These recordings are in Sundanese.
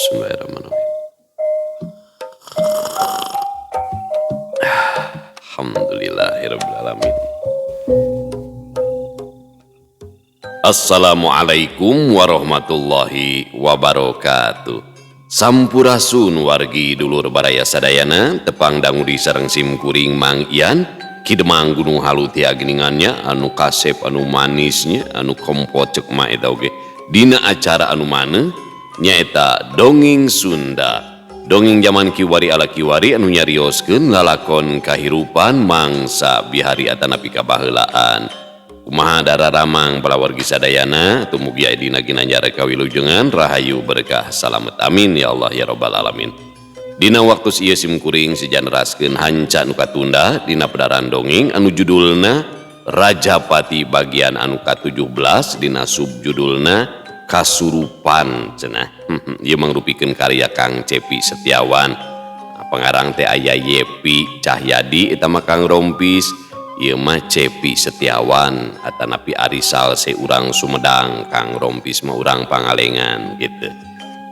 Bismillahirrahmanirrahim. Alhamdulillahirabbil alamin. Assalamualaikum warahmatullahi wabarakatuh. Sampurasun wargi dulur baraya sadayana, tepang dangu di sareng sim kuring Mang Ian, Ki Demang Gunung Halu tia geningannya, anu kasep anu manisnya, anu kompot cek ma eta oge. Dina acara anu maneh nyaeta Dongeng Sunda. Dongeng zaman kiwari ala kiwari anu nyarioskeun lalakon kahirupan mangsa bihari atanapi kabaheulaan. Kumaha dararamang palawargi sadayana, tumugi aya dina ginanjar kawilujengan rahayu berkah salamet, amin ya Allah ya rabbal alamin. Dina waktu ieu sim kuring sejan neraskeun hanca nu katunda dina pedaran dongeng anu judulna Rajapati bagian anu ka-17 dina subjudulna Kasurupan cenah. Ieu mangrupikeun karya Kang Cepi Setiawan. Nah, pengarang teh aya Yepi Cahyadi eta mah Kang Rompis, ieu mah Cepi Setiawan atanapi Ari Salse urang Sumedang, Kang Rompis mah urang Pangalengan gitu.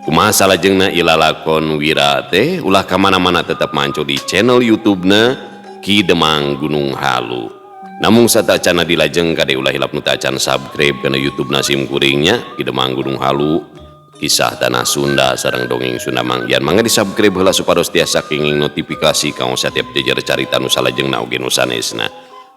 Kumaha salajengna ilalakon Wira teh, ulah ka mana-mana, tetap manco di channel YouTube-na Ki Demang Gunung Halu. Namun satacana dilajeng, kade ulah hilap nu tacan subscribe kana YouTube na sim kuringnya Ki Demang Gunung Halu, kisah tanah Sunda sareng Dongeng Sunda Mang Ian. Mangga di subscribe heula supados tiasa kenging notifikasi kanggo setiap jejer carita nu salajengna oge nu sanesna.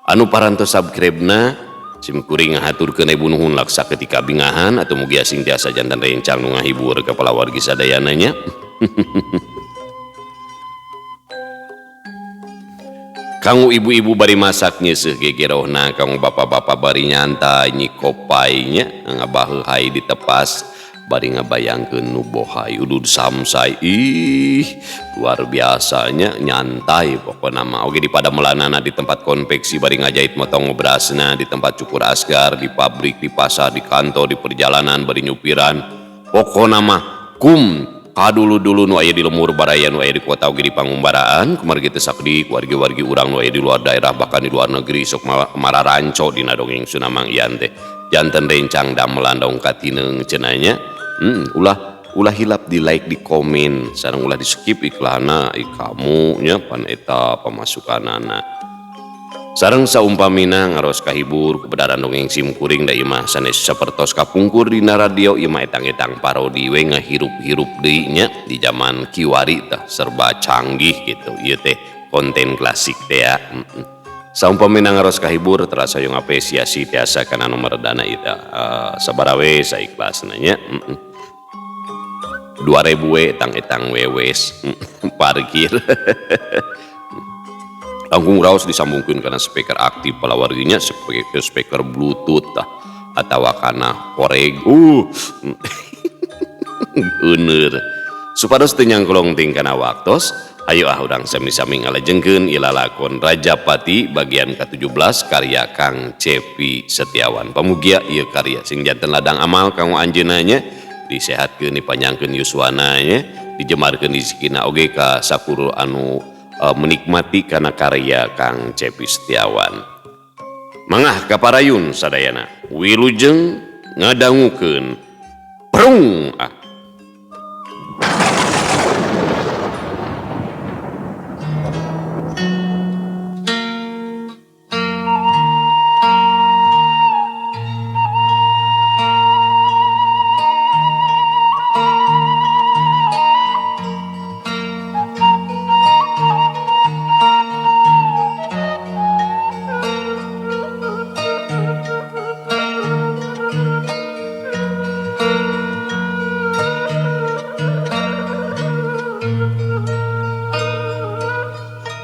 Anu parantos subscribe-na, sim kuring ngahaturkeun ibu nuhun laksa ketika bingahan atau mugi asing tiasa janten rencang nu ngahibur ka palawargi sadayana nya. Kanggo ibu-ibu bari masak nyeuseuh gegerohna, kanggo bapak-bapak bari nyantai nyikopai nya, ngabaheuhai ditepas bari ngabayangkeun nu bohai udud samsai, ih luar biasanya nyantai pokona mah. Oge di padamelanana, di tempat konveksi bari ngajahit motong berasna, di tempat cukur asgar, di pabrik, di pasar, di kantor, di perjalanan bari nyupiran, pokona mah kum kadulu-dulu nu aya di lemur baraya, nu aya di kota oge di pangumbaraan. Kumargi teu sakedik wargi-wargi urang nu aya di luar daerah, bahkan di luar negeri, sok mararanco dina Dongeng Sunda Mang Ian teh, janten rencang damelan dong katineung cenah nya. Ulah ulah hilap di like, di komen, sareng ulah di skip iklanna. Ih, kamu nya pan eta pamasukanana. Sareng saumpamina ngaros kahibur kebenaran dongeng sim kuring, da ieu mah sanes sapertos kapungkur dina radio, ieu mah etang-etang parodi we, ngahirup-hirup deui nya di zaman kiwari tah serba canggih gitu. Ieu teh konten klasik teh ya. Saumpamina ngaros kahibur, terasa yang apresiasi tiasa kana nomor dana ieu teh sabaraha we saikhlasna nya. 2000 we, etang-etang wewes parkir. Langkung raos disambungkeun kana speaker aktif palawarginya, speaker, speaker bluetooth tah atawa kana koreg. Euneur supados teu nyangkolong ting kana waktos, ayo ah urang sami-sami ngalajengkeun ilalakon Rajapati bagian ke-17 karya Kang Cepi Setiawan. Pamugia ieu karya sing janten ladang amal kanggo anjeunna nya, disehatkeun, dipanjangkeun yuswana nya, dijemarkeun rizkina oge ka sakur anu menikmati kana karya Kang Cepi Setiawan. Mangah kaparayun sadayana, wilujeng ngadangukeun. Prung ah.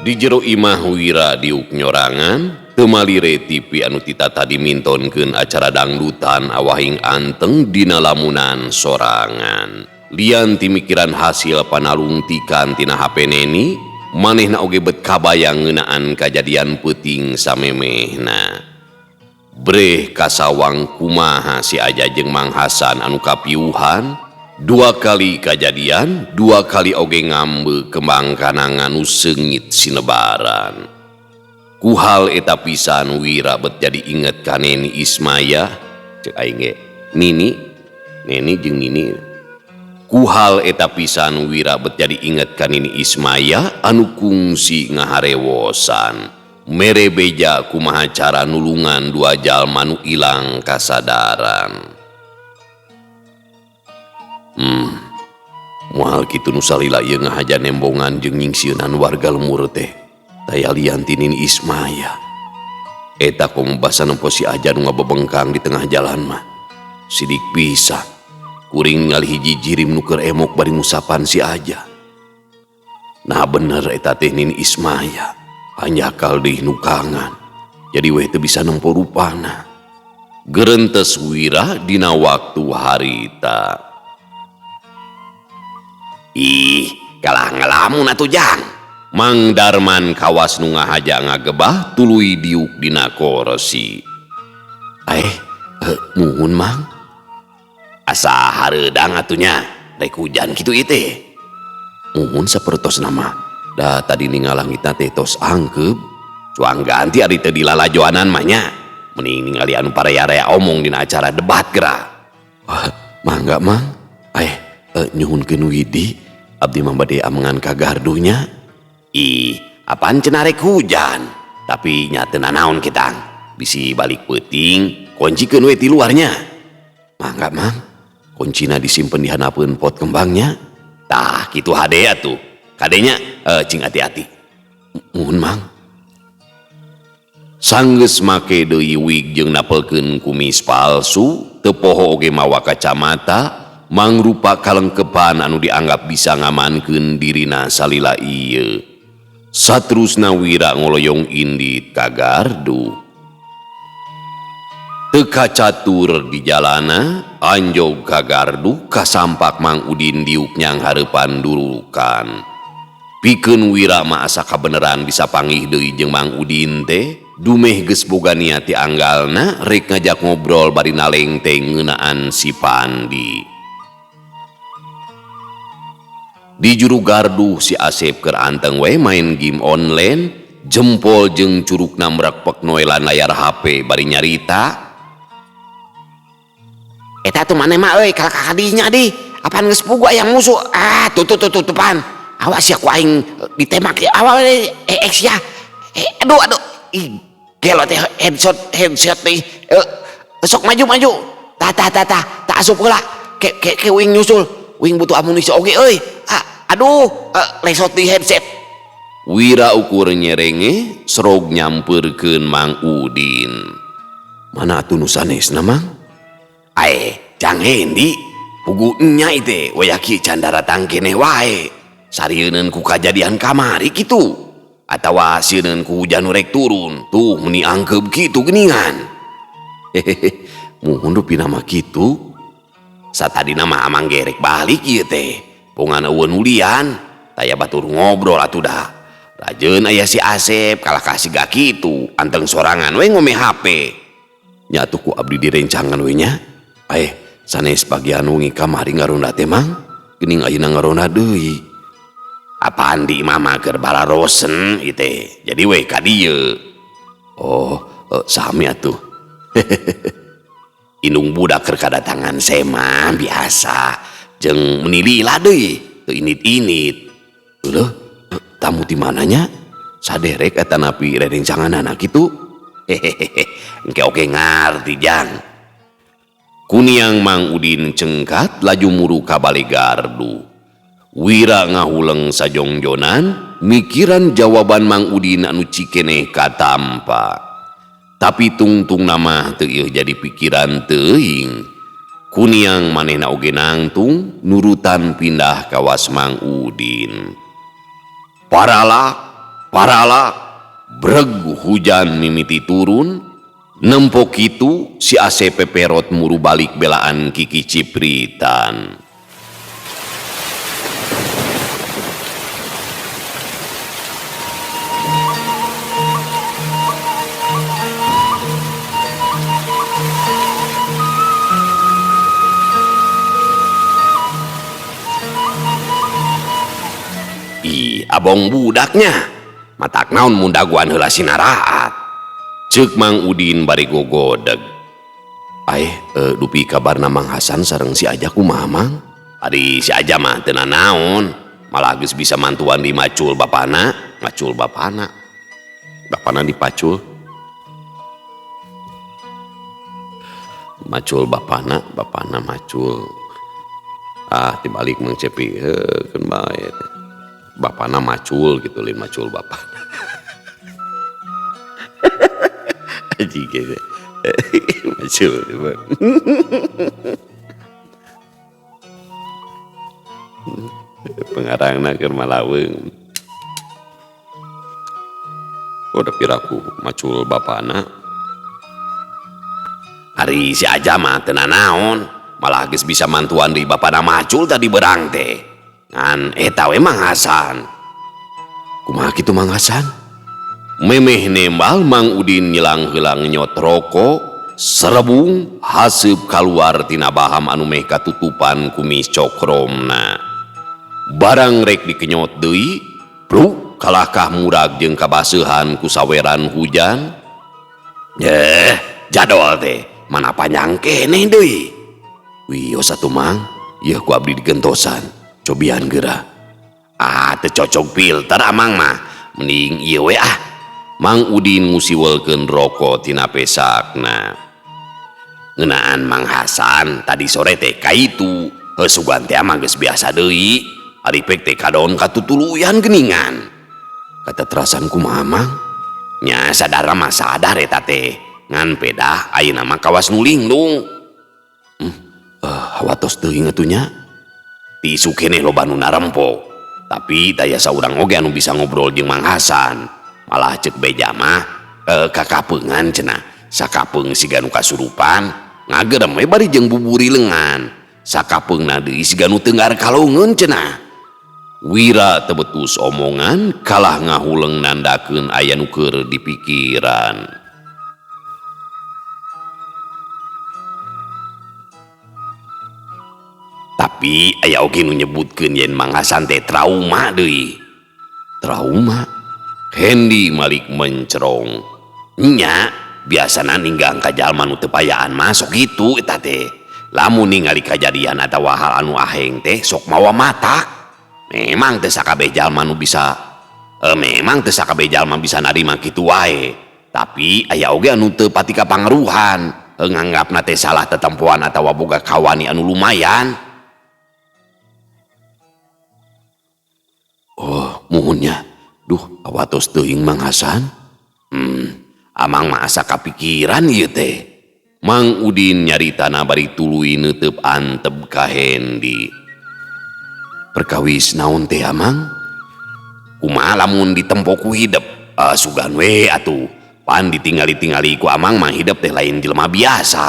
Di jero imah Wira diuk nyorangan, teu malire TV anu tita tadi mintonkeun acara dangdutan awahing anteng dina lamunan sorangan. Lian ti mikiran hasil panalungtikan tina HP Neni, manehna oge bet kabayang ngeunaan kajadian peuting samemehna. Breh kasawang kumaha si Aja jeung Mang Hasan anu kapiuhan, dua kali kajadian, dua kali oge ngambe kembang kanangan nu seungit sinebaran. Ku hal eta pisan Wira bet jadi inget ka Neni Ismaya, cek aing ge Nini, Neni jeung Nini. Ku hal eta pisan Wira bet jadi inget ka Nini Ismaya anu kungsi ngaharewosan. Mere beja kumaha cara nulungan dua jalma nu ilang kasadaran. Moal kitu nu salila ieu ngahaja nembongan jeung nyingsieunan warga lemur teh. Taya lian ti Nini Ismaya. Eta komo basa nempo si Aja nu ngabebengkang di tengah jalan mah. Sidik pisan. Kuring ningali hiji jirim nu keur emok bari ngusapan si Aja. Nah bener eta teh Nini Ismaya. Hanjakal deui nu kangan. Jadi weh teu bisa nempo rupana. Gerentes Wira dina waktu harita. Ih, kalah ngalamun atuh Jang. Mang Darman kawas nu ngahaja ngagebah tuluy diuk dina korsi. Muhun Mang. Asa hareudang atunya, rek hujan kitu ieu teh. Muhun sapertos nama. Da tadi ningalangitna teh tos angkeub. Cuang ganti ari teu dilalajoanan mah nya. Mending ningali anu paraya-raya omong dina acara debat geura. Wah, mangga Mang. Nyuhunkeun Widi, abdi mah bade amengan ka gardunya. Ih, apaan cenah rek hujan? Tapi nya teu nanaon kitang. Bisi balik peuting, kuncikeun we ti luarnya. Mangga Mang. Kuncina disimpen di handapeun pot kembangnya. Tah, kitu hade atuh. Kadenya cing hati-hati. Muhun Mang. Sanggeus make deui wig jeung napelkeun kumis palsu, teu poho oge mawa kacamata, mangrupa kalengkepan anu dianggap bisa ngamankeun dirina salila ieu. Saterusna Wira ngoloyong indit ka gardu. Teu kacatur di jalana, anjog ka gardu kasampak Mang Udin diuk nyang hareupan durukan. Pikeun Wira mah asa kabeneran bisa panggih deui jeung Mang Udin teh, dumeh geus boga niat ti anggalna rek ngajak ngobrol bari naleng teh ngeunaan si Pandi. Di juru gardu si Asep keur anteng we main game online, jempol jeung curugna merekpek noelan layar HP bari nyarita. Eta tuh maneh mah euy kalah ka kadinya di. Apaan geus pugu aya musuh? Ah, tuh tuh tuh tuh pan. Awas ya ku aing ditembak ya. Awas X ya. Aduh aduh. Ih, gelo teh headshot headshot teh. Sok maju maju. Tah tah tah tah, tah asup heula. Ke ke ke wing nyusul. Wing butuh amunisi oge euy. Ah, aduh, lesot di headset. Wira ukur nyerenge serog nyampeurkeun Mang Udin. Mana atuh nu sanesna Mang? Ae, Jang Hendi, pugu nya teh wayah kieu can daratang keneh wae. Sarieun ku kajadian kamari kitu. Atawa sieun ku hujan nu rek turun. Tuh meni angkeub kitu geuningan. Hehehe, muhun rupina mah kitu. Satadina mah amang ge rek balik ieu teh. Bongan eueun ulian, taya batur ngobrol atuh da. Rajeun aya si Asep kalah ka siga kitu, anteng sorangan we ngome HP. Nya atuh ku abdi direncangan we nya. Sanes bagian wengi kamari ngaronda teh Mang, geuning ayeuna ngaronda deui. Apaan di mama keur balarosen ieu teh. Jadi we ka dieu. Oh, sami atuh. Indung budak keur kadatangan sema biasa jeung meni lila deui, teu init-init. Leuh, tamu ti mananya? Saderek eta napi rerencanganana kitu. Hehehe, engke oge ngarti Jang. Kuniang Mang Udin cengkat laju muru ka balik gardu. Wira ngahuleng sajongjonan mikiran jawaban Mang Udin anu cikeneh katampa. Tapi tungtung nama teu ieu jadi pikiran teuing. Kuniang manehna oge nangtung nurutan pindah kawas Mang Udin. Paralak, paralak, breg hujan mimiti turun. Nempo kitu si Asep peperot muru balik belaan Kiki Cipritan. Ih, abong budaknya. Matak naon mun daguan heula sinaraat. Ceuk Mang Udin bari gogodeg. Aeh, dupi kabarna Mang Hasan sareng si Aja kumaha Mang? Ari si Aja mah teu nanaon, malah geus bisa mantuan di macul bapana, macul bapana. Bapana dipacul. Macul bapana, bapana macul. Ah, tibalik Mang Cepi, heuh keun bae teh. Bapana macul gitu lain macul bapana. Anjing ge. Macul. Pengarangna keur malaweung. Oh, da piraku macul bapana. Ari si Aja mah teu nanaon, malah geus bisa mantuan deui bapana macul tadi berang teh. Ngan eta we Mang Hasan. Kumaha kitu Mang Hasan? Memeh nembal Mang Udin nyelang heula ngenyot rokok, serebung haseup kaluar tina baham anu meh katutupan kumis cokromna. Barang rek dikenyot deui, pluk kalakah murag jeung kabaseuhan ku saweran hujan. Jadol teh, mana panjang keneh deui. Wios atuh Mang, yeuh ku abdi digentosan, cobian geura. Ah, teu cocok filter amang mah, mending ieu we ah. Mang Udin ngusiwelkeun rokok tina pesakna. Ngeunaan Mang Hasan tadi sore teh kaitu, heuh sugan teh amang geus biasa deui. Ari pek teh kadon katutuluyan geuningan. Kata terasan kumaha Mang? Nya sadar mah sadar eta teh. Ngan pedah ayeuna mah kawas nu linglung. Hawatos teuing atuh nya. Ti isuk keneh loba nu narempo. Tapi daya saurang oge anu bisa ngobrol jeung Mang Hasan. Malah cek beja mah kakapeungan cenah. Sakapeung siga nu kasurupan, ngagerem we bari jeung buburi lengan. Sakapeungna deui siga nu teunggar kalongeun cenah. Wira teu betus omongan kalah ngahuleng nandakeun aya nu keur dipikiran. Tapi aya oge nu nyebutkeun yen Mang Hasan teh trauma deui. Trauma? Hendi malik mencerong. Nya, biasana ninggang ka jalma nu teu payaan mah sok kitu eta teh. Lamun ningali kajadian atawa hal anu aheng teh sok mawa matak. Memang teu sakabeh jalma nu bisa memang teu sakabeh jalma bisa narima kitu wae. Tapi aya oge anu teu pati kapangaruhan, nganggapna teh salah tetempoan atawa boga kawani anu lumayan. Oh, muhunnya. Duh, awatos teuing Mang Hasan. Amang mah asa kapikiran ieu teh. Mang Udin nyaritana bari tuluy neuteup antep ka Hendi. Perkawis naon teh Amang? Kumaha lamun ditempo ku hidep? Sugan we atuh. Pan ditingali-tingali ku Amang mah hidep teh lain jelema biasa.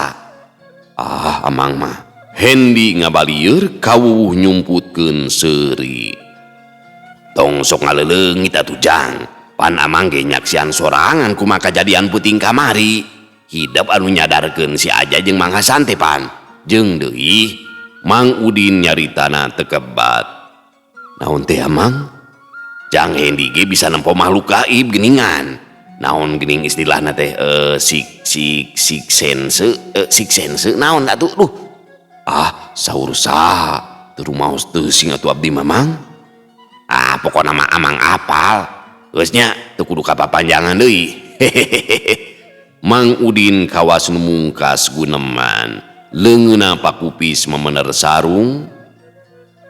Ah, Amang mah. Hendi ngabalieur kawuwuh nyumputkeun seuri. Tong sok ngaleleungit atuh Jang. Pan Amang ge nyaksian sorangan kumaha kajadian peuting kamari. Hidep anu nyadarkeun si Aja jeung Mang Hasan teh pan. Jeung deui Mang Udin nyaritana teu kebat. Naon teh Amang? Jang Hendi ge bisa nempo makhluk gaib geuningan. Naon geuning istilahna teh sik sik sik sense sik sense naon atuh duh. Ah, saur saha? Teu rumaos teu sing atuh abdi mah Mang. Ah, pokona mah Amang apal. Geus nya teu kudu kapapanjangan deui. Mang Udin kawas nu mungkas guneman. Leungeunna pakupis memener sarung.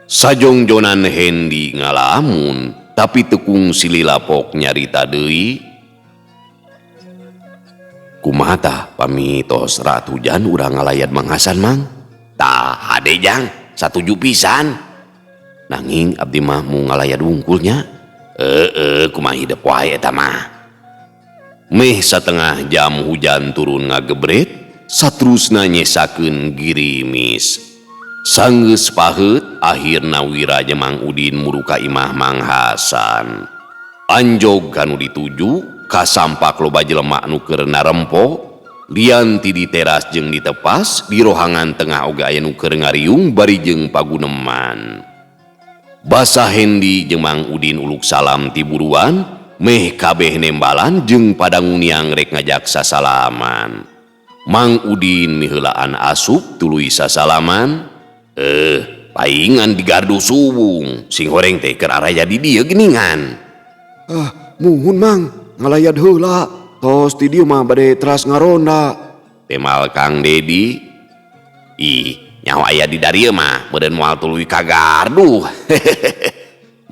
Sajongjonan Hendi ngalamun, tapi teu kungsi lilapok nyarita deui. Kumaha tah pami tos rat hujan urang ngalayat Mang Hasan Mang? Tah hade Jang, satuju pisan. Nanging abdi mah mu ngalayat wungkulnya. Kumaha hidep wae eta mah. Meh satengah jam hujan turun ngagebret, satrusna nyesakeun girimis. Sanggeus paheut akhirna Wira jeung Mang Udin muru ka imah Mang Hasan. Anjog kanu dituju, kasampak loba jelema nu keur narempo, lian ti di teras jeung ditepas, di rohangan tengah oge aya nu keur ngariung bari jeung paguneman. Basa Hendi jeung Mang Udin uluk salam ti buruan, meh kabeh nembalan jeung padanguniang rek ngajak sasalaman. Mang Udin miheulaan asup tuluy sasalaman. Paingan di gardu suwung, sing horeng teh keur araya di dieu geuningan. Ah, muhun Mang, ngalayad heula. Tos ti dieu mah bade teras ngaronda. Temal Kang Dedi. Ih, nyaho aya di darieu mah meureun moal tuluy ka gardu.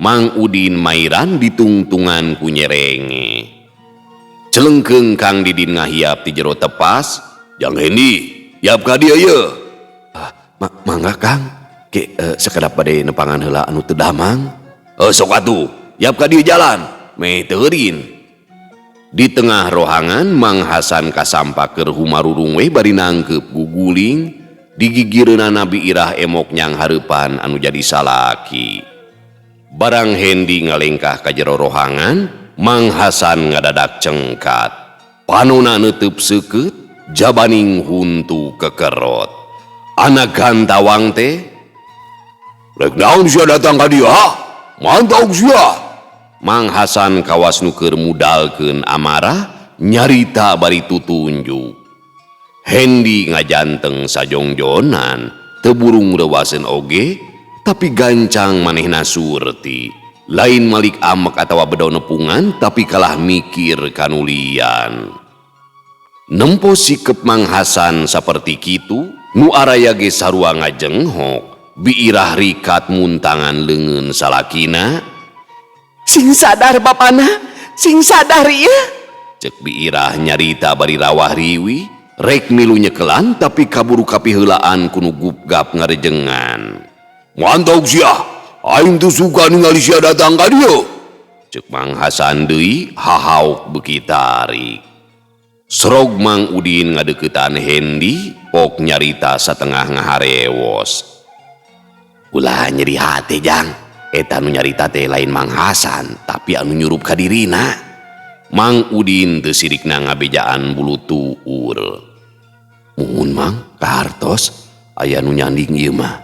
Mang Udin mairan ditungtungan ku nyerenge. Celengkeung Kang Didin ngahiap ti jero tepas, "Jang Hendi, yap ka dieu ye." Ah, mangga Kang. Ke sakedap bade nepangan heula anu teu damang. Sok atuh, yap ka dieu jalan, meh teu eureun. Di tengah rohangan Mang Hasan kasampak keur humarurung we bari nangkeup guguling, digigireunana Nabi Irah emok nyang hareupan anu jadi salaki. Barang Hendi ngalengkah ka jero rohangan, Mang Hasan ngadadak cengkat. Panona neuteub seukeut, jabaning huntu kekerot. Anak gantawang teh, "Rek naon sia datang ka dieu, ha? Mantau sia." Mang Hasan kawas nu keur mudalkeun amarah, nyarita bari tutunjuk. Hendi ngajanteng sajongjonan, teu burung reuwaseun oge, tapi gancang manehna surti. Lain malik amek atawa bedo nepungan, tapi kalah mikir kanulian. Nempo sikep Mang Hasan saperti kitu, nu araya ge sarua ngajenghok, biirah rikat muntangan leungeun salakina. Sing sadar bapana, sing sadar ieu. Cek biirah nyarita bari rawah riwi, rek milu nyekelan tapi kaburu kapiheulaan ku nu gupgap ngarejengan. "Mantau sia, aing teu suka ningali sia datang ka dieu." Cek Mang Hasan deui hahauk beuki tarik. Serog Mang Udin ngadeuketan Hendi, pok nyarita satengah ngaharewos. "Ulah nyeri hate jang, eta nu nyarita teh lain Mang Hasan, tapi anu nyurup ka dirina." Mang Udin teu sirikna ngabejaan bulu tuur. "Muhun Mang, kahartos aya nu nyanding ieu mah."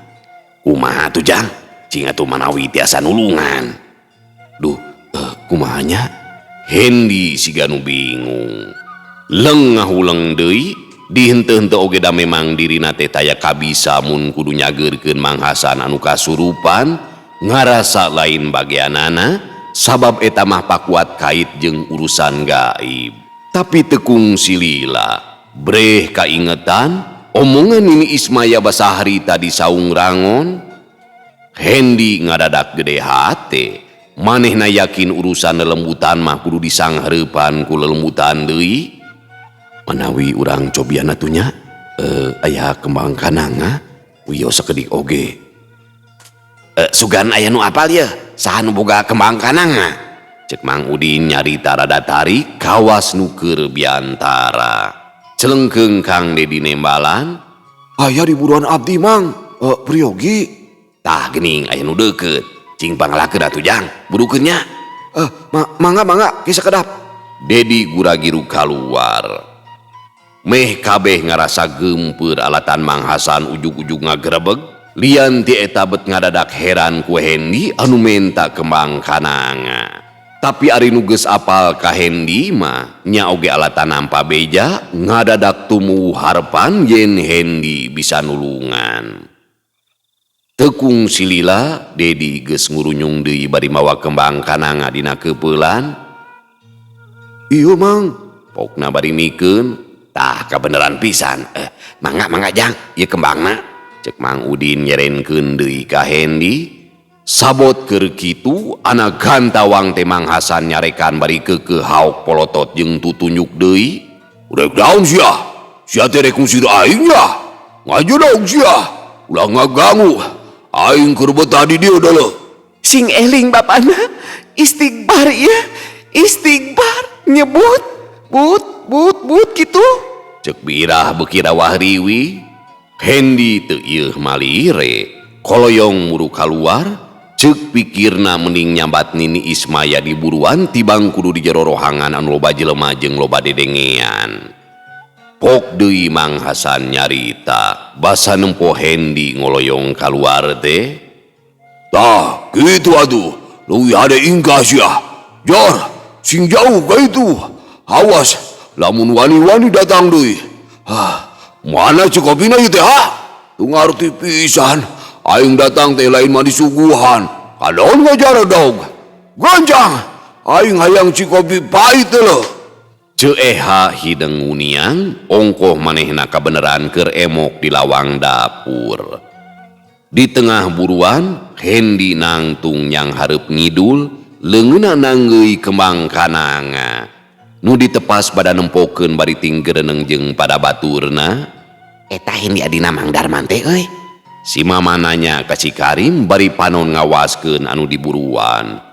"Kumaha tuh jang? Cing atuh manawi tiasa nulungan." "Duh, kumaha nya?" Hendi siga nu bingung. Leng ngahuleng deui, dihenteu-henteu oge da memang dirina teh taya kabisa mun kudu nyageurkeun Mang Hasan anu kasurupan, ngarasa lain bagianana, sabab eta mah pakuat kait jeung urusan gaib. Tapi tekung silila, breh kaingetan, omongan Nini Ismaya Basahri tadi saung rangon. Hendi ngadadak gede hate, manehna yakin urusan lelembutan mah kudu disanghareupan ku lelembutan deui. Manawi urang cobian atuh nya, aya kembang kananga, wios sakedik oge. Sugan aya nu apal ye, saha nu boga kembang kananga? Cek Mang Udin nyarita rada tarik kawas nu keur biantara. Celengkeung Kang Dedi nembalan, "Aya di buruan abdi Mang, priyogi." "Tah geuning aya nu deukeut, cing pangalakeun atuh jang, burukeun nya." Mangga mangga, ki sakedap. Dedi guragiru kaluar. Meh kabeh ngarasa geumpeur alatan Mang Hasan ujug-ujug ngagerebeg, lian ti eta bet ngadadak heran ku Hendi anu menta kembang kananga. Tapi ari nu geus apal ka Hendi mah nya oge alatan nampa beja ngadadak tumuwuh harepan yen Hendi bisa nulungan. Tekung silila Dedi geus ngurunyung deui bari mawa kembang kananga dina keupeulan. "Ieu Mang," pokna bari mikeun. "Tah kabeneran pisan. Mangga mangga jang, ieu kembangna." Cek Mang Udin nyerenkeun deui ka Hendi. Sabot keur kitu anak gantawang teh Mang Hasan nyarekan bari keukeuh haok polotot jeung tutunjuk deui. "Rek naon sia? Sia teh rek ngusir aing ya? Ngajedog sia. Ulah ngagangu. Aing keur betah di dieu deuleu." Sing eling bapana, istighfar ieu, istighfar nyebut but but but kitu. Cek birah beuki rawah riwi. Hendi teu ieuh malire, koloyong muru kaluar. Cek pikirna mending nyambat Nini Ismaya di buruan tibang kudu di jero rohangan anu loba jelema jeung loba dedengean. Pok deui Mang Hasan nyarita, basa nempo Hendi ngoloyong kaluar teh. "Tah, kitu atuh, leuwih hade ingkah sia. Jor, sing jauh ka itu. Awas, lamun wani-wani datang deui. Hah, mana cek kopina ieu teh ha? Teu ngarti pisan. Aing datang teh lain mah disuguhan. Kanaon ngajaredog? Gonjang, aing hayang cikopi pahit teh leuh. Ceu Eha hideng nguniang, ongkoh manehna kabeneran keur emok di lawang dapur. Di tengah buruan, Hendi nangtung yang hareup ngidul, leungeunna nanggeuy kembang kananga. Nu ditepas pada nempokeun bari tinggereneng jeung pada baturna. Eta Hendi adina Mang Darman teh euy. Si Mama nanya ka si Karim bari panon ngawaskeun anu diburuan.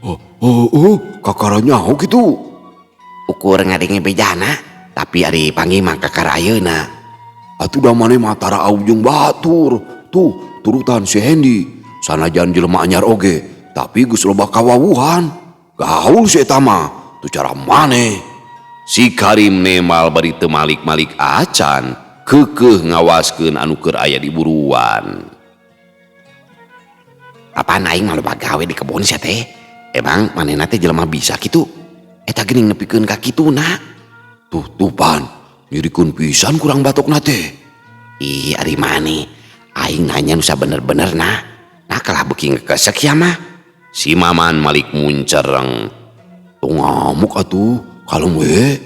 Oh, kakara nyaho kitu. Ukur ngadenge bejana, tapi ari panggih mah kakara ayeuna. Atuh da maneh mah tara aujung batur. Tuh, turutan si Hendi. Sanajan jelema anyar oge, tapi geus loba kawawuhan. Gaul si eta mah, tuh cara maneh. Si Karim nemal bari teu malik-malik acan, keukeuh ngawaskeun anu keur aya di buruan. Apaan aing mah loba gawe di kebon sia teh? Emang manehna teh jelema bisa kitu? Eta geuning nepikeun ka kituna. Tuh tupan, nyirikeun pisan kurang batokna teh. Ih, ari maneh, aing nanya nu sabener-bener nah. Nah kalah beuki ngekesek sia mah. Si Maman malik muncereng. Tong ngamuk atuh, kalem we.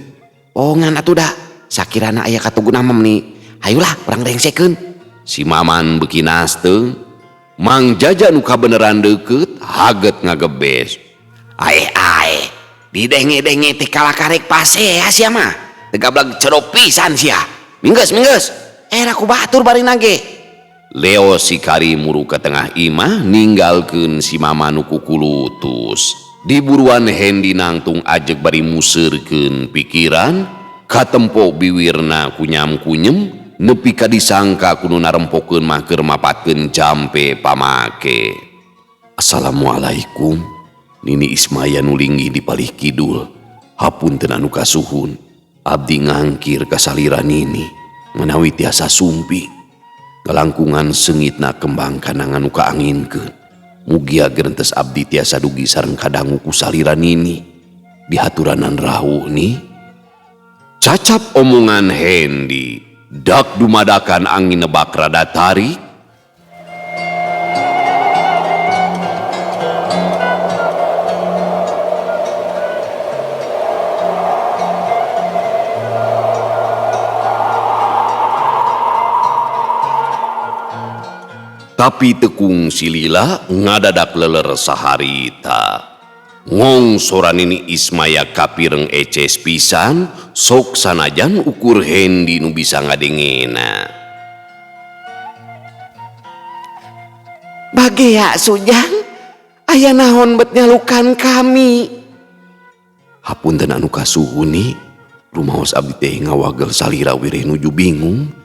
Pongan atuh da, sakirana aya katuguna mah meuni. Hayulah urang rengsekeun. Si Maman beuki nasteung. Mang Jaja nu kabeneran deukeut haget ngagebes. Ae ae, didenge-denge teh kalah karek pasea sia mah. Teu gableg cerok pisan sia. Minggeus minggeus. Era ku batur bari nage. Leo si Karim muru ke tengah imah ninggalkeun si Mama nu kukulutus. Di buruan Hendi nangtung ajeg bari museurkeun pikiran, katempo biwirna kunyam-kunyem nepi ka disangka kudu narempokeun mah keur mapatkeun jampe pamake. Assalamualaikum. Nini Ismaya nu linggih di palih kidul. Hapunten anu kasuhun. Abdi ngangkir ka salira nini. Manawi tiasa sumping. Kalangkungan seungitna kembang kanangan nu kaanginkeun. Mugia gerentes abdi tiasa dugi sareng kadangu ku salira nini. Dihaturanan rawuh ni. Cacap omongan Hendi. Dak dumadakan angin nebak rada tarik. Tapi tekung silila ngadadak leler saharita. Ngong soranini Ismaya kapireng eces pisan, sok sanajan ukur Hendi nu bisa ngadengena. Bagea Sujang, aya naon bet nyalukan kami. Hapunten anu kasuhuni, rumaos abdi teh ngawagel salira wireh nuju bingung.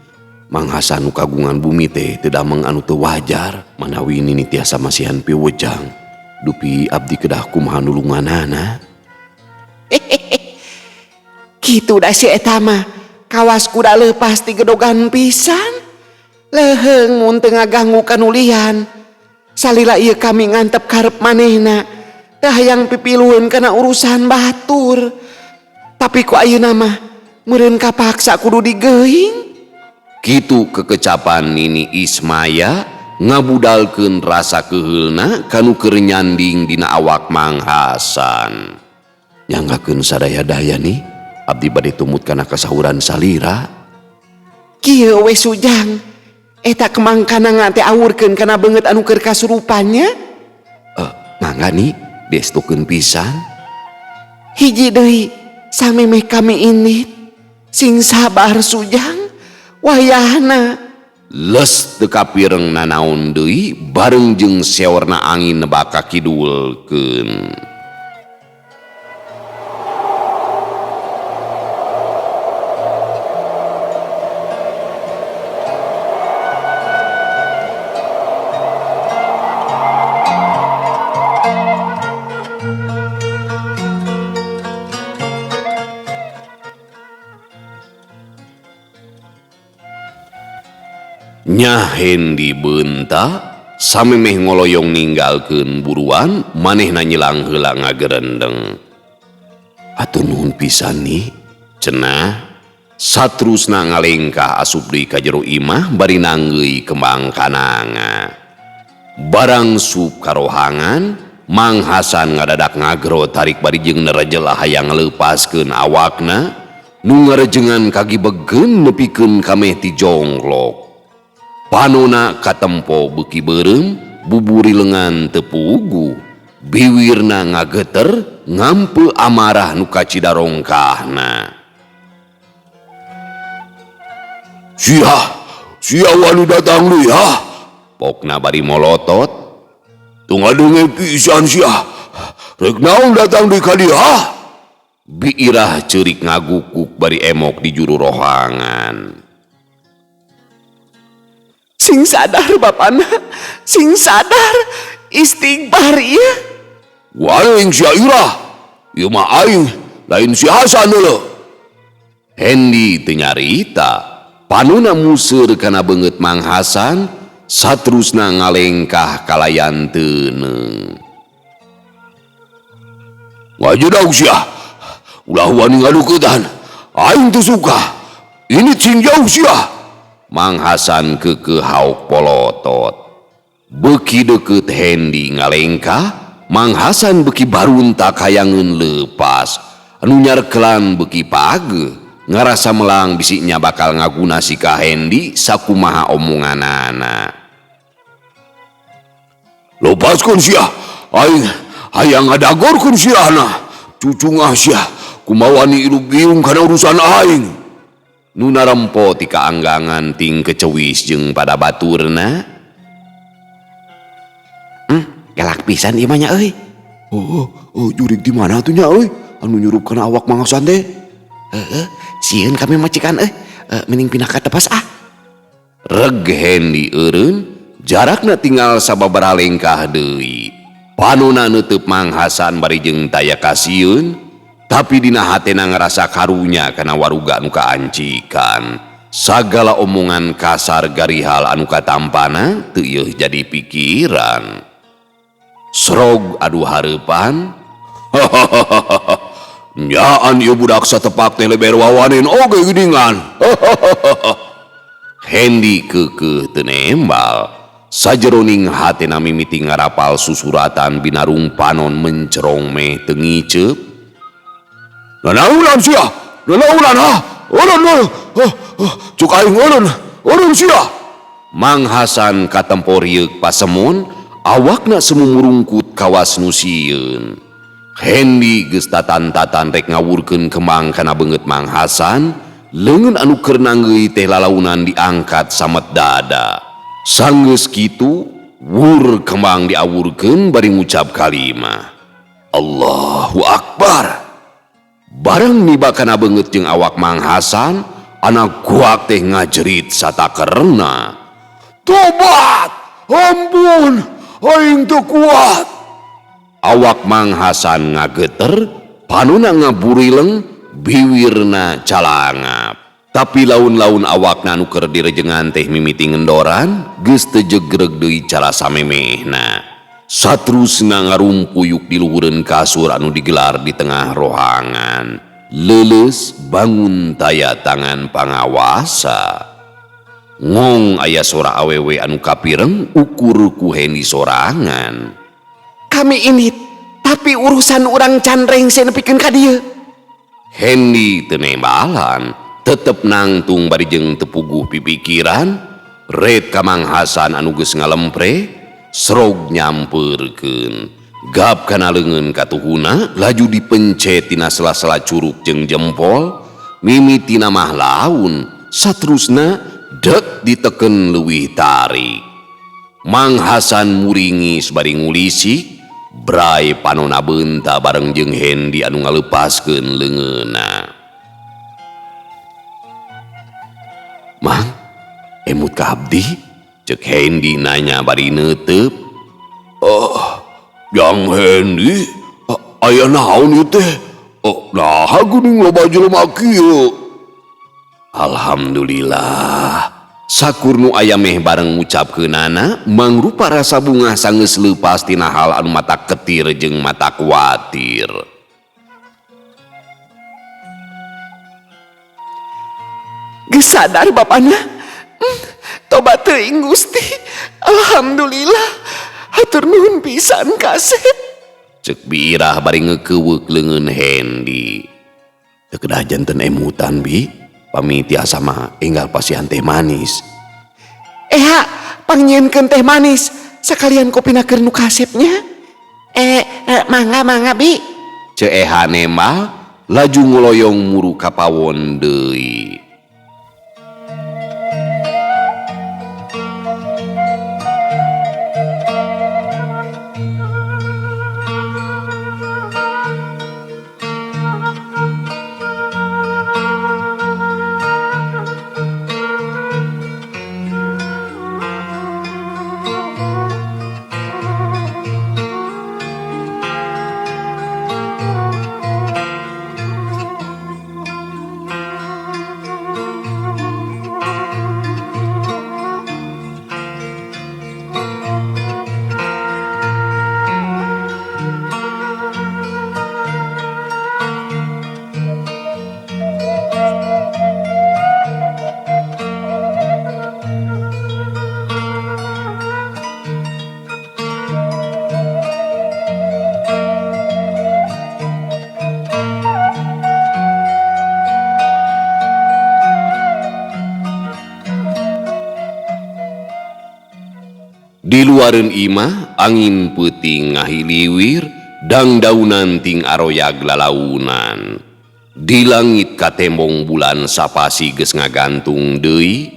Mang Hasan nu kagungan bumi teh teu dameng anu teu wajar, manawi nini tiasa masihan piwejang. Dupi abdi kedah kumaha nulunganana. Kitu da si eta mah, kawas kuda leupas ti gedogan pisan. Leuheung mun teu ngaganggu kanulian. Salila ieu kami ngantep karep manehna, teu hayang pipilueun kana urusan batur. Tapi ku ayeuna mah meureun kapaksa kudu digeuing. Kitu kekecapan Nini Ismaya ngabudalkeun rasa keuheulna kanu keur nyanding dina awak Mang Hasan. Nyanggakeun sadaya-daya nih, abdi bade tumut kana kasahuran salira. Kieu we Sujang, eta kemang kananga teh awurkeun kana beungeut anu keur kasurupannya. Mangga nih, diestukeun pisan. Hiji deui, samemeh kami ini sing sabar Sujang. Wayahna les teu kapireng nanaon deui bareng jeung seorna angin nebak ka kidulkeun. Nya Hendi beunta samemeh ngoloyong ninggalkeun buruan manehna nyelang heula ngagerendeng. Atuh nuhun pisan nih, cenah. Satrusna ngalengkah asup deui ka jero imah bari nanggeui kembang kananga. Barang sup karohangan, Mang Hasan ngadadak ngagro tarik bari jeung nerejel hayang ngaleupaskeun awakna nu ngarejengan kagibegeun nepikeun ka meh ti jonglok. Panona katempo beuki beureum, buburi lengan teu puguh, biwirna ngageter ngampe amarah nu kacida rongkahna. Sia, sia wani datang deui ha? Pokna bari molotot. Teu ngadenge pisan sia. Rek naon datang deui ka dieu ha? Biirah ceurik ngagukuk bari emok di juru rohangan. Sing sadar bapana, sing sadar, istighfar ieu. Waring sia Irah, ieu mah aing, lain si Hasan leuh. Hendi teu nyarita, panona museur kana beungeut Mang Hasan, satrusna ngalengkah kalayan teuneung. Ngajedog sia, ulah wani ngadukeutan, aing teu suka. Ini cing jauh sia. Mang Hasan keukeuh hauk polotot. Beuki deukeut Hendi ngalengkah, Mang Hasan beuki baruntak hayangeun leupas. Anu nyarkelan beuki pageuh, ngarasa melang bisinya bakal ngaguna si ka Hendi sakumaha omonganana. Lepaskeun sia, aing hayang ngadagorkeun siana. Cucungah sia, kumaha wani ilu biung kana urusan aing. Nu narempo ti kaanggangan ting kecewis jeung pada baturna. Galak pisan ieu mah nya euy. Oh, oh, jurig di mana tuh nya euy? Anu nyurup kana awak Mang Hasan teh. Heeh, sieun kami macikan euy. Mending pindah ka tepas ah. Reg Hendi eureun, jarakna tinggal sababaraha lengkah deui. Panona neuteub Mang Hasan bari jeung taya kasieun, tapi dina hatena ngarasa karunya kana waruga nu kaancikan. Sagala omongan kasar garihal anu katampana teu ieuh jadi pikiran. Srog adu hareupan. Nyaan ieu budak satepak teh leber wawanen oge geuningan. Hendi keukeuh teu nembal. Sajeroning hatena mimiti ngarapal susuratan binarung panon mencerong meh teu ngiceup. Nanaunan sia, nanaunan ha, eureun cuk aing eureun, eureun sia. Mang Hasan katempo rieuk pasemon, awakna semumurungkut kawas nu sieun. Hendi geus tatan-tatan rek ngawurkeun kembang kana beungeut Mang Hasan, leungeun anu keur nanggeui teh lalaunan diangkat samet dada. Sanggeus kitu, wur kembang diawurkeun bari ngucap kalimah. Allahu Akbar. Bareng niba kana beungeut jeung awak Mang Hasan, anak guak teh ngajerit satakerna. Tobat, ampun, aing teu kuat. Awak Mang Hasan ngageter, panona ngaburileng, biwirna calangap. Tapi laun-laun awakna anu keur direjengan teh mimiti ngendoran, geus teu jegreg deui cara samemehna. Satrusna ngarumpuyuk di luhureun kasur anu digelar di tengah rohangan. Leuleus bangun taya tangan pangawasa. Ngong aya sora awewe anu kapireng ukur ku Hendi sorangan. Kami ini tapi urusan urang can rengse nepikeun ka dieu. Hendi teu nembalan, tetep nangtung bari jeung teu puguh pipikiran. Red ka Mang Hasan anu geus ngalempre, srog nyampeurkeun. Gap kana leungeun katuhuna laju dipencet tina sela-sela curug jeung jempol, mimitina mah laun, satrusna dek diteken leuwih tarik. Mang Hasan muringis bari ngulisik, bray panona beunta bareng jeung Hendi anu ngaleupaskeun leungeunna. Mang, emut ka abdi? Cek Hendi nanya bari neuteub. Oh, jang Hendi, aya naon ieu teh? Oh, naha geuning loba jelema kieu? Alhamdulillah. Sakur nu aya meh bareng ngucapkeunana, mangrupa rasa bungah sanggeus leupas tina hal anu mata ketir jeung mata kuatir. Kasadar bapana. Toba teuing Gusti. Alhamdulillah. Hatur nuhun pisan kasep. Cek Biirah bari ngekeuweuk leungeun Hendi. Teu kedah janten emutan bi, pami tiasa mah enggal pasihan teh manis. Eha, pangnyieunkeun teh manis sakalian kopina keur nu kasepnya. Mangga bi. Ceu Eha nembal laju nguloyong muru ka pawon deui. Di luareun imah angin peuting ngahiliwir dangdaunan ting aroyag lalaunan. Di langit katembong bulan sapasi geus ngagantung deui.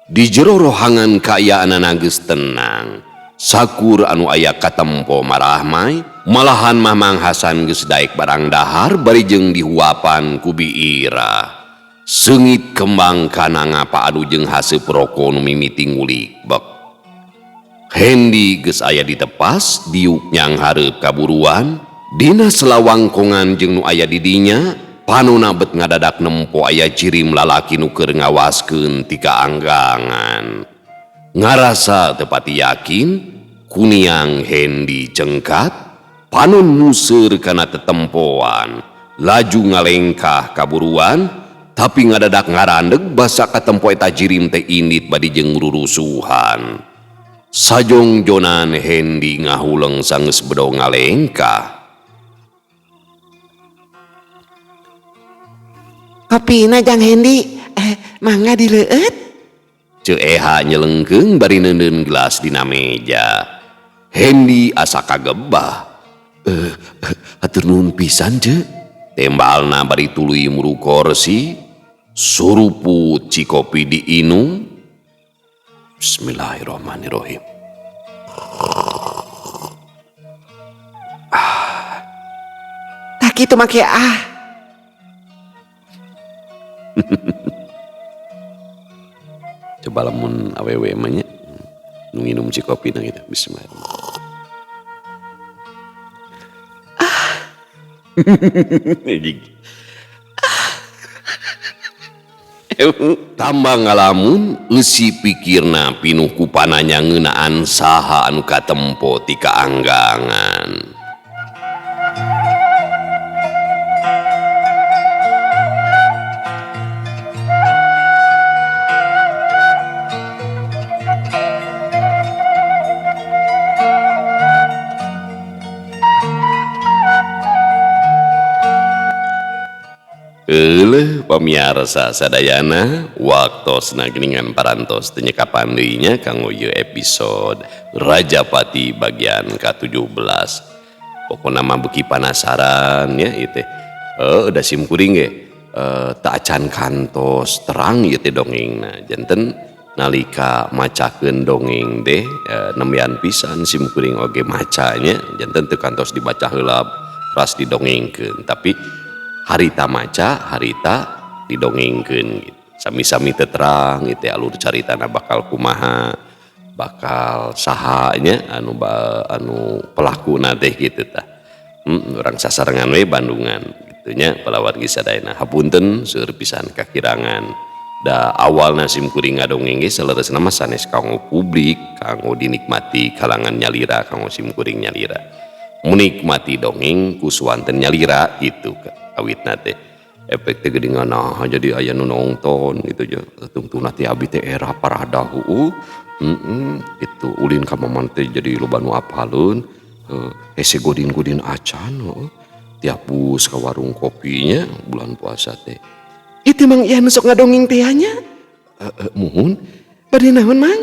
Di jero rohangan kaayaanana geus tenang. Sakur anu aya katempo marahmai, malahan Mamang Hasan geus daek barang dahar bari jeung dihuapan ku Biirah. Seungit kembang kana ngapa anu jeung haseup roko nu mimiti ngulik bek. Hendi geus aya ditepas diuk nyanghareup kaburuan dina selawangkongan jeung nu aya di dinya panona bet ngadadak nempo aya jirim lalaki nu keur ngawaskeun ti kaanggangan. Ngarasa teu pati yakin kuniang Hendi cengkat panon museur kana tetempoan laju ngalengkah kaburuan tapi ngadadak ngarandeg basa katempo eta jirim teh indit badi jeung rurusuhan. Sajongjonan Hendi ngahuleng sanggeus bedo ngalengkah. Kopina Jang Hendi, mangga dileueut. Ceu Eha nyelengkeung bari neundeun gelas dina meja. Hendi asa kagebah. Hatur nuhun pisan ceu. Tembalna bari tuluy muru korsi, suruput cikopi diinum. Bismillahirrahmanirrahim. Tak kitu make ah. Coba lamun awewe mah nya nu nginum cikopi na gitu. Bismillahirrahmanirrahim. Tambah ngalamun eusi pikirna pinuh ku pananya ngeunaan saha anu katempo ti kaanggangan. Euleuh pamiarsa sadayana waktosna geuningan parantos teu nyekapan deui nya kanggo ieu episode Rajapati bagian ka-17. Pokona mah beuki panasaran nya ieu teh. Da sim kuring ge teu acan kantos terang ieu teh dongengna. Janten nalika macakeun dongeng teh nembean pisan sim kuring oge maca nya, janten teu kantos dibaca heula ras didongengkeun, tapi harita maca, harita didongengkeun gitu. Sami-sami teu terang ieu teh alur caritana bakal kumaha, bakal saha nya anu pelakuna teh kitu tah. Urang sasarengan we Bandungan kitu nya palawargi sadayana. Hapunten seueur pisan kakirangan. Da awalna sim kuring ngadongeng ge saleresna mah sanes kanggo publik, kanggo dinikmati kalangan nyalira, kanggo sim kuring nyalira. Menikmati dongeng ku suwanten nyalira gitu awitna teh. Efek teh geuningan nah jadi aya nu nongton gitu nya. Tungtungna teh abi teh era parada heueuh. Itu ulin ka maman teh jadi loba nu apaleun. Hese godin-godin acan heueuh. Tiap bus ka warung kopinya bulan puasa teh. Itu Mang Ian sok ngadongeng teh nya. Muhun bade naon Mang?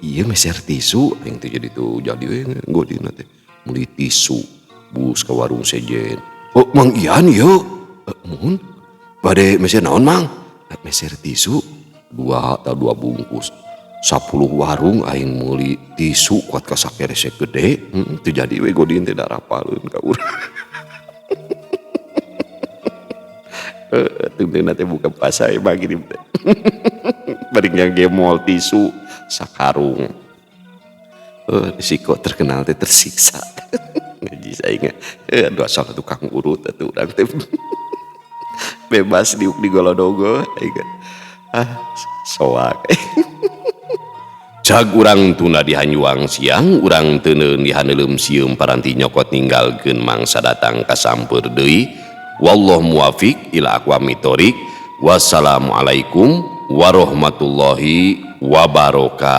Iya meser tisu aing teh jadi tuh jadi we godin teh. Meuli tisu bus ka warung sejen. Oh Mang Ian ieu. Muhun bade meser naon Mang? Meser tisu 2 atau 2 bungkus. 10 warung aing meuli tisu kuat ka sakeresek gede. Teu jadi we godin teh darapaleun ka urang. Tungtungna teh buka puasa we bagi teh. Bari ngagemol tisu sakarung. Risiko terkenal teh tersiksa. Ngaji saing aduh asal tukang urut atuh urang teh. Bebas diuk di golodogo aing. Ah soak. Cag urang tuna dihanjuang siang, urang teuneun dihaneuleum sieum paranti nyokot ninggalkeun mangsa datang ka sampeur deui. Wallahu muwafiq ila aqwamit thoriq. Wassalamualaikum warahmatullahi wabarakatuh.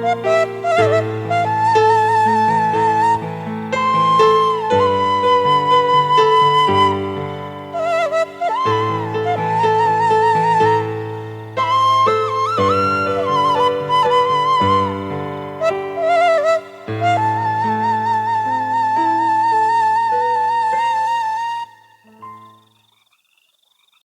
Thank you.